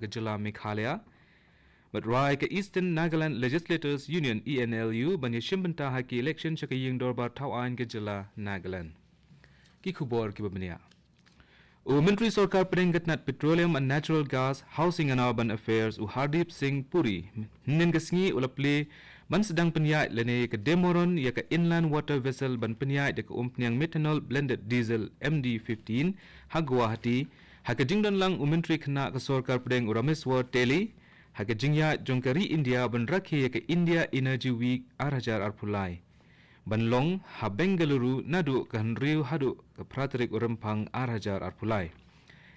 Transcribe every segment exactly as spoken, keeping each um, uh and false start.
ka jylla Meghalaya. Bad rai ka Eastern Nagaland Legislators Union, E N L U, ban ïashim bynta ha ki election sha ka ïing dorbar thaw aiñ ka jylla Nagaland. Ki khubor kiba bniah. U Myntri Sorkar Pdeng ka tnat Petroleum and Natural Gas, Housing and Urban Affairs, u Hardeep Singh Puri, hynnin ka sngi u la plie ban sdang pynïaid lane ka demo run ïa ka Inland Water Vessel ban pynïaid da ka umphniang Methanol Blended Diesel, M D fifteen, ha Guwahati, ha ka jingdon lang u Myntri Khynnah ka Sorkar Pdeng u Rameswar Teli, ha ka jingïaid jong ka ri India ban rakhe ïa ka India Energy Week ar hajar arphew lai, ban long ha Bengaluru naduh ka hynriew haduh ka phra tarik u Rymphang ar hajar arphew lai.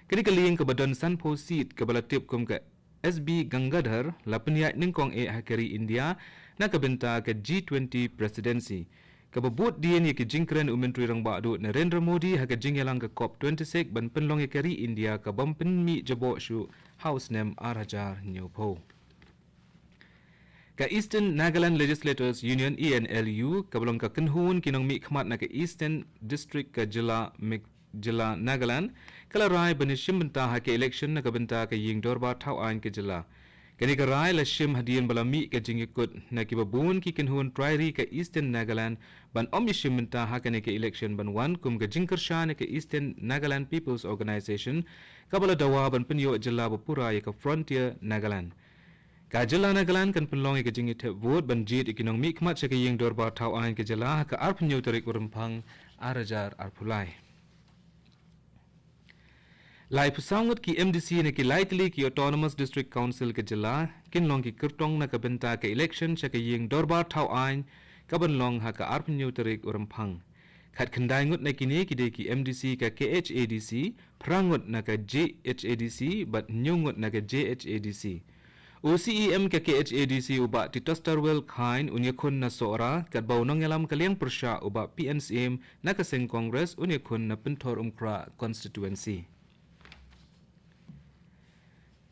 Kane ka lieng kaba don sanphew seat kaba la tip kum ka S B Gangadhar la pynïaid nyngkong eh ha ka ri India na ka bynta ka G twenty Presidency, kaba bud dien ïa ki jingkren u Myntri Rangbah Duh Narendra Modi ha ka jingïalang ka COP twenty-six ban pynlong ïa ka ri India ka bym pynmih jaboh shuh ha u snem ar hajar hynñiewphew. Ka Eastern Nagaland Legislators Union, E N L U, kaba long ka kynhun ki nongmihkhmat na ka Eastern District ka jylla Meg-, jylla Nagaland, ka la rai ban ïashim bynta ha ka election na ka bynta ka ïing dorbar thaw aiñ ka jylla. Kane ka rai la shim hadien ba la mih ka jingïakut na kiba bun ki kynhun trai ri ka Eastern Nagaland ban ym ïashim bynta ha kane ka election ban wan kum ka jingkyrshan na ka Eastern Nagaland People's Organisation, kaba la dawa ban pynïoh jylla ba pura ïa ka Frontier Nagaland. Ka jylla Nagaland kan pynlong ïa ka jingïathep vote ban jied ïa ki nongmihkhmat sha ka ïing dorbar thaw aiñ ka jylla ha ka arphew hynñiew tarik u Rymphang ar hajar arphew lai. Laiphew saw ngut ki M D C na ki lai tylli ki Autonomous District Council ka jylla kin long ki kyrtong na ka bynta ka election sha ka ïing dorbar thaw aiñ kaban long ha ka arphew hynñiew tarik u Rymphang. Khatkhyndai ngut na kine ki dei ki M D C ka K H A D C, phra ngut na ka J H A D C bad hynñiew ngut na ka J H A D C. U C E M ka K H A D C u Bah Titosstarwell Chyne un ïakhun na Sohra, katba u nongïalam ka liang pyrshah u Bah P N Syiem na ka seng Congress un ïakhun na Pynthorumkhrah Constituency.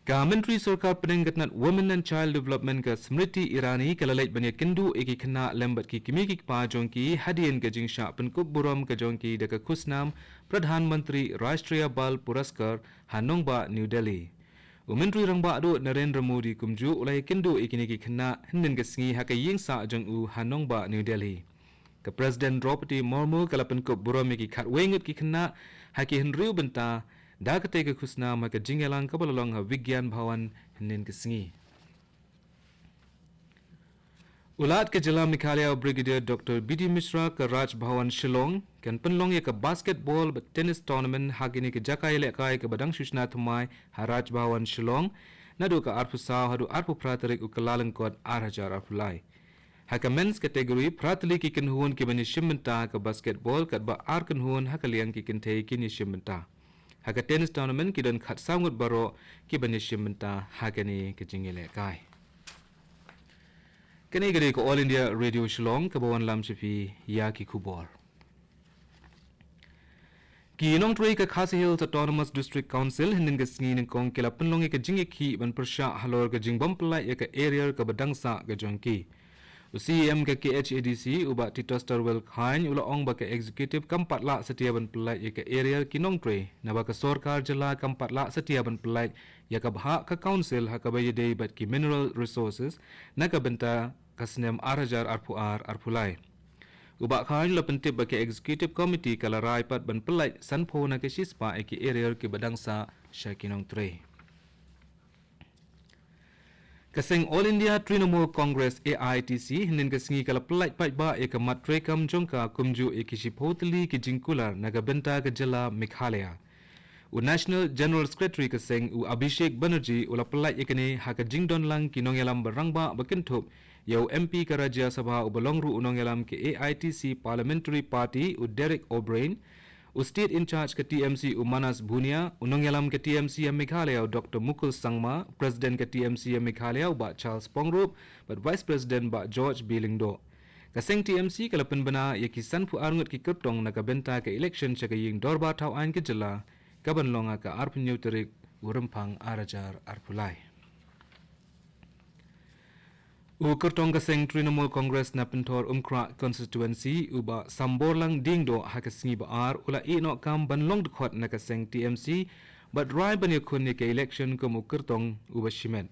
Ka Myntri Sorkar Pdeng ka tnat Women and Child Development ka Smriti Irani ka la leit ban ïakynduh ïa ki khynnah lem bad ki kmie ki kpa jong ki hadien ka jingshah pynkup burom ka jong ki da ka khusnam Pradhan Mantri Rashtriya Bal Puraskar ha nongbah New Delhi. U Myntri Rangbah Duh Narendra Modi kumjuh u la ïakynduh ïa kine ki khynnah hynnin ka sngi ha ka ïing sah jong u ha nongbah New Delhi. Ka President Droupadi Murmu ka la pynkup burom ïa ki khatwei ngut ki khynnah ha ki hynriew bynta da katei ka khusnam ha ka jingïalang kaba la long ha Vigyan Bhawan hynnin ka sngi. U Lat ka jylla Meghalaya u Brigadier Doctor B D Mishra ka Raj Bhawan Shillong kan pynlong ïa ka basketball bad tennis tournament ha kine ki jaka ïalehkai kaba dang shu shna thymmai ha Raj Bhawan Shillong naduh ka arphew saw haduh arphew phra tarik u Kyllalyngkot ar hajar arphew lai. Ha ka men's category, phra tylli ki kynhun kiban ïashim bynta ha ka basketball katba ar kynhun ha ka liang ki kynthei kin ïashim bynta. Ha ka tennis tournament ki don khatsaw ngut baroh kiban ïashim bynta ha kane ka jingïalehkai. Kane ka dei ka All India Radio Shillong kaba wanlam sha phi ïa ki khubor. Ki nongtrei ka Khasi Hills Autonomous District Council hynnin ka sngi nyngkong ki la pynlong ïa ka jingïakhih ban pyrshah halor ka jingbym pyllait ïa ka arrear kaba dang sah ka jong ki. U C E M ka K H A D C u Bah Titosstarwell Chyne u la ong ba ka executive kam pat lah satia ban pyllait ïa ka arrear ki nongtrei, naba ka sorkar jylla kam pat lah satia ban pyllait ïa ka bhah ka council ha kaba ïadei bad ki mineral resources na ka bynta ka snem ar hajar arphew ar arphew lai. U Bah Chyne u la pyntip ba ka executive committee ka la rai pat ban pyllait sanphew na ka shispah ïa ki arrear kiba dang sah sha ki nongtrei. Ka seng All India Trinamool Congress, A I T C, hynnin ka sngi ka la pyllait paidbah ïa ka mat treikam jong ka kumjuh ïa ki shiphew tylli ki jingkular na ka bynta ka jylla Meghalaya. U National General Secretary ka seng u Abhishek Banerjee u la pyllait ïa kane ha ka jingdon lang ki nongïalam ba rangbah ba kynthup ïa u M P ka Rajya Sabha uba long ruh u nongïalam ka A I T C Parliamentary Party u Derek O'Brien, u State in Charge ka T M C u Manas Bhunia, u nongïalam ka T M C ha Meghalaya u Doctor Mukul Sangma, President ka T M C ha Meghalaya u Bah Charles Pongrup, bad Vice President Bah George B Lyngdoh. Ka seng T M C ka la pynbna ïa ki sanphew ar ngut ki kyrtong na ka bynta ka election sha ka ïing dorbar thaw aiñ ka jylla, kaban long ha ka arphew hynñiew tarik u Rymphang ar hajar arphew lai. U kyrtong ka seng Trinamool Congress na Pynthorumkhrah Constituency u Bah Samborlang Diengdoh ha ka sngi ba ar u la ïeh noh kam ban long dkhot na ka seng T M C bad rai ban ïakhun ïa ka election kum u kyrtong uba shimet.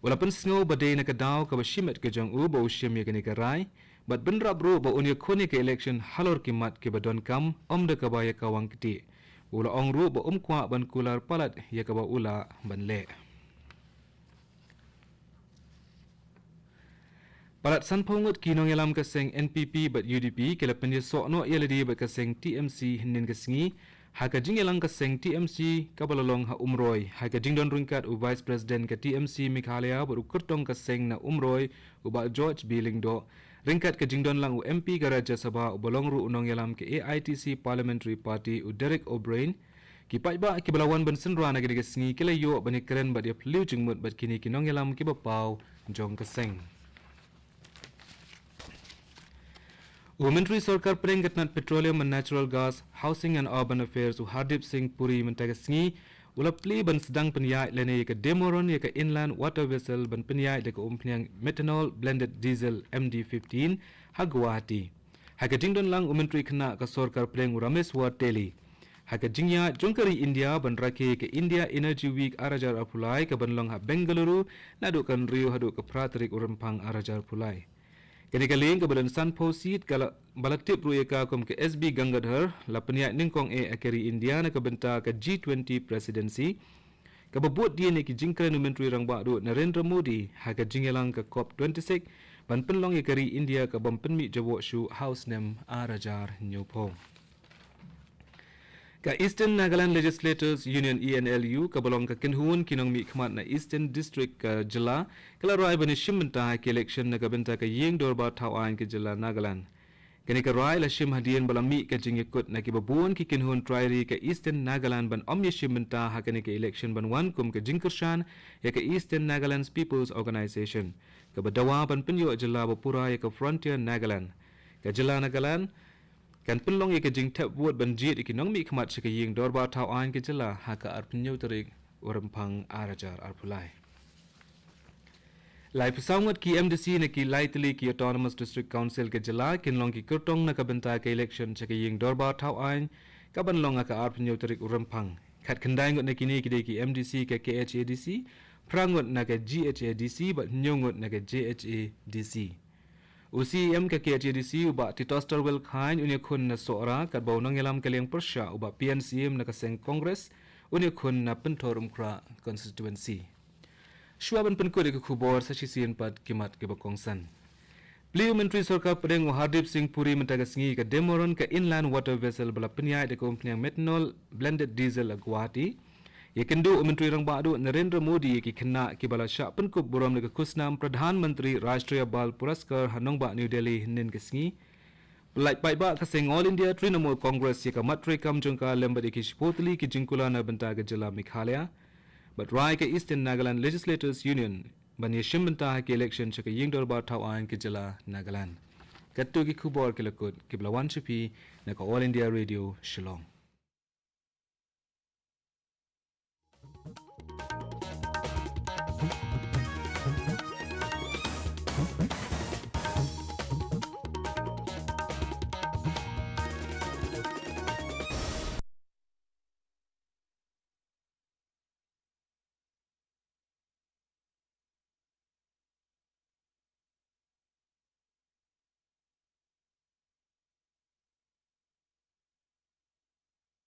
U la pynsngew ba dei na ka daw kaba shimet ka jong u ba u shim ïa kane ka rai, bad bynrap ruh ba un ïakhun ïa ka election halor ki mat kiba donkam, ym da kaba ïa kawang ktieh. U la ong ruh ba um kwah ban kular palat ïa kaba u lah ban leh. Palat sanphew ngut ki nongïalam ka seng N P P bad U D P ki la pynïasoh noh ïa lade bad ka seng T M C hynnin ka sngi, ha ka jingïalang ka seng T M C kaba la long ha Umroi, ha ka jingdon ryngkat u Vice President ka T M C Meghalaya bad u kyrtong ka seng na Umroi, u Bah George B Lyngdoh, ryngkat ka jingdon lang u M P ka Rajya Sabha uba long ruh u nongïalam ka A I T C Parliamentary Party u Derek O'Brien. Ki paidbah kiba la wan ban synran ha kane ka sngi ki la ïoh ban ïakren bad ïaphylliew jingmut bad kine ki nongïalam kiba paw jong ka seng. U Myntri Sorkar Pdeng ka tnat Petroleum and Natural Gas, Housing and Urban Affairs u Hardeep Singh Puri mynta ka sngi u la plie ban sdang pynïaid lane ïa ka demo run ïa ka Inland Water Vessel ban pynïaid da ka umphniang Methanol Blended Diesel M D fifteen ha Guwahati, ha ka jingdon lang u Myntri Khynnah ka Sorkar Pdeng u Rameshwar Teli. Ha ka jingïaid jong ka ri India ban rakhe ka India Energy Week ar hajar arphew lai kaban long ha Bengaluru naduh ka hynriew haduh ka phra tarik u Rymphang ar hajar arphew lai. Kane ka lieng kaba don sanphew seat ka la, ba la tip ruh ïa ka kum ka S B Gangadhar, la pynïaid nyngkong eh ha ka ri India na ka bynta ka G twenty Presidency, kaba bud dien ïa ki jingkren u Myntri Rangbah Duh Narendra Modi ha ka jingïalang ka COP twenty-six ban pynlong ïa ka ri India ka bym pynmih jubor shuh ha u snem ar hajar hynñiewphew. Ka Eastern Nagaland Legislators Union, E N L U, kaba long ka kynhun ki nongmihkhmat na Eastern District ka jylla, ka la rai ban ïashim bynta ha ka election na ka bynta ka Ïing Dorbar Thaw Aiñ ka jylla Nagaland. Kane ka rai la shim hadien ba la mih ka jingïakut na kiba bun ki kynhun trai ri ka Eastern Nagaland ban ym ïashim bynta ha kane ka election ban wan kum ka jingkyrshan ïa ka Eastern Nagaland People's Organisation, kaba dawa ban pynïoh jylla ba pura ïa ka Frontier Nagaland. Ka jylla Nagaland kan pynlong ïa ka jingthep vote ban jied ïa ki nongmihkhmat sha ka Ïing Dorbar Thaw Aiñ ka jylla ha ka arphew hynñiew tarik u Rymphang ar hajar arphew lai. Laiphew saw ngut ki M D C na ki lai tylli ki Autonomous District Council ka jylla kin long ki kyrtong na ka bynta ka election sha ka Ïing Dorbar Thaw Aiñ kaban long ha ka arphew hynñiew tarik u Rymphang. Khatkhyndai ngut na kine ki dei ki M D C ka K H A D C, phra ngut na ka G H A D C bad hynñiew ngut na ka J H A D C. U C E M ka K H A D C u Bah Titosstarwell Chyne un ïakhun na Sohra, katba u nongïalam ka liang pyrshah u Bah P N Syiem na ka seng Congress un ïakhun na Pynthorumkhrah Constituency. Shuwa ban pynkut ïa ka khubor, sa shisien pat ki mat kiba kongsan. Plie u Myntri Sorkar Pdeng u Hardeep Singh Puri mynta ka sngi ïa ka demo run ka Inland Water Vessel ba la pynïaid da ka umphniang Methanol Blended Diesel ha Guwahati. Ïakynduh u Myntri Rangbah Duh Narendra Modi ïa ki khynnah kiba la shah pynkup burom da ka khusnam Pradhan Mantri Rashtriya Bal Puraskar ha nongbah New Delhi hynnin ka sngi. Pynlait paidbah ka seng All India Trinamool Congress ïa ka mat treikam jong ka lem bad ïa ki shiphew tylli ki jingkular na bynta ka jylla Meghalaya. Bad rai ka Eastern Nagaland Legislators Union ban ïashim bynta ha ki election sha ka Ïing Dorbar Thaw Aiñ ka jylla Nagaland. Katto ki khubor ki la kut, kiba la wan sha phi na ka All India Radio Shillong.